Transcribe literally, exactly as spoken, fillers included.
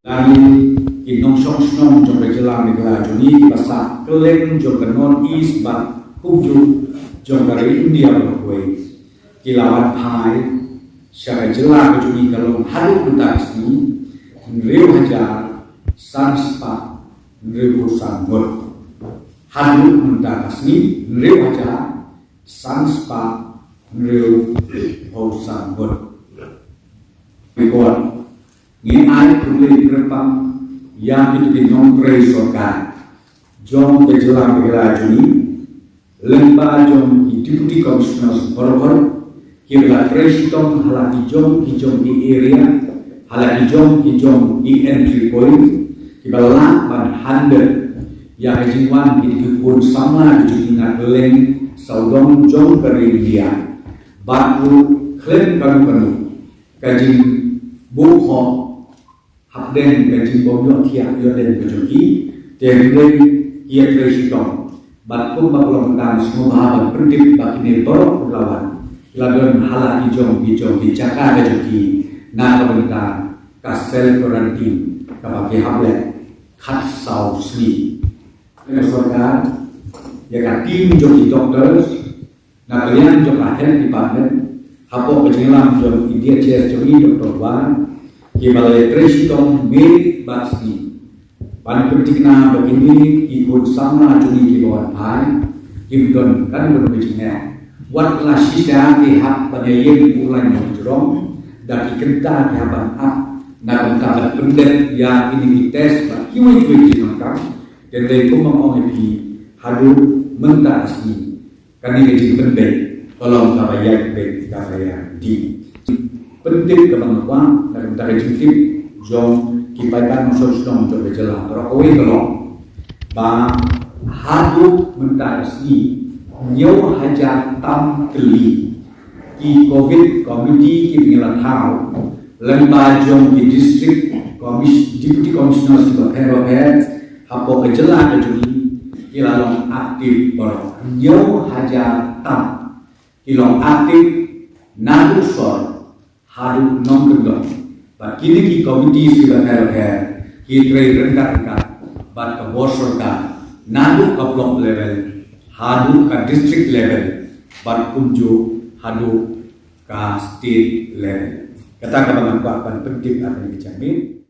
Lane ki nongshong shnong jong ka jylla Meghalaya jong ngi, kiba sah kylleng jong ka North East bad kumjuh jong ka ri India baroh kawei, ki la wan phai sha ka jylla ka jong ngi ka long haduh mynta ka sngi hynriew hajar san spah hynriewphew san ngut. Haduh mynta ka sngi hynriew hajar san spah hynriewphew san ngut. Record. Ngi ai khublei kyrpang ïa kito ki nongtrei sorkar jong ka jylla Meghalaya jong ngi, lyngba jong ki Deputy Commissioners baroh, kiba la trei shitom ha la ki jong ki jong ki area, ha la ki jong ki jong ki entry point, kiba lah ban handle ïa ka jingwan ki khun samla ki jong ki na kylleng sawdong jong ka ri India. Bad ruh khlem kano kano ka jingbuh khoh hapdeng ka jingbym ïohthiah ïohteng ka jong ki, te hynrei ki ïatrei shitom. Bad kumba ka long mynta, sngewbha ban pyntip ba kine baroh ki la wan, ki la don ha la ki jong ki jong ki jaka ka jong ki na ka bynta ka self quarantine kaba ki hap leh khatsaw sngi. Ka sorkar ïa ka team jong ki doctors na ka liang jong ka health department, hapoh ka jingïalam jong i D H S jong i, Doctor War, kiba la ïatrei shitom miet bad sngi ban pynthikna ba kine ki khun samla jong ngi kiba wan phai kim don kano kano ka jingeh. Wat la shisha ki hap ban ïa ïeng u lain jong jrong, da ki kynta ki hap ban ap na ka bynta ban pyndep ïa kine ki test bad kiwei kiwei ki jingdonkam. Te dei kumba ong ïa phi, haduh mynta ka sngi kane ka jingpynbeit ka long kaba ïaid beit kaba ïaid dih. Pyntip kaba nga kwah na ka bynta ka jingtip jong ki paidbah nongshong shnong jong ka jylla baroh kawei ka long ba haduh mynta ka sngi hynñiew hajar tam tylli ki Covid committee kiba ngi la thaw lyngba jong ki District Commis-, Deputy Commissioners kiba pher bapher hapoh ka jylla ka jong ngi, ki la long active baroh, hynñiew hajar tam ki long active, naduh sor haduh nongkyndong. Bad kine ki committees kiba pher bapher ki trei ryngkat ryngkat bad ka bor sorkar, naduh ka block level haduh ka district level bad kumjuh haduh ka state level. Kata kaba nga kwah ban pyntip ha kane ka janmiet.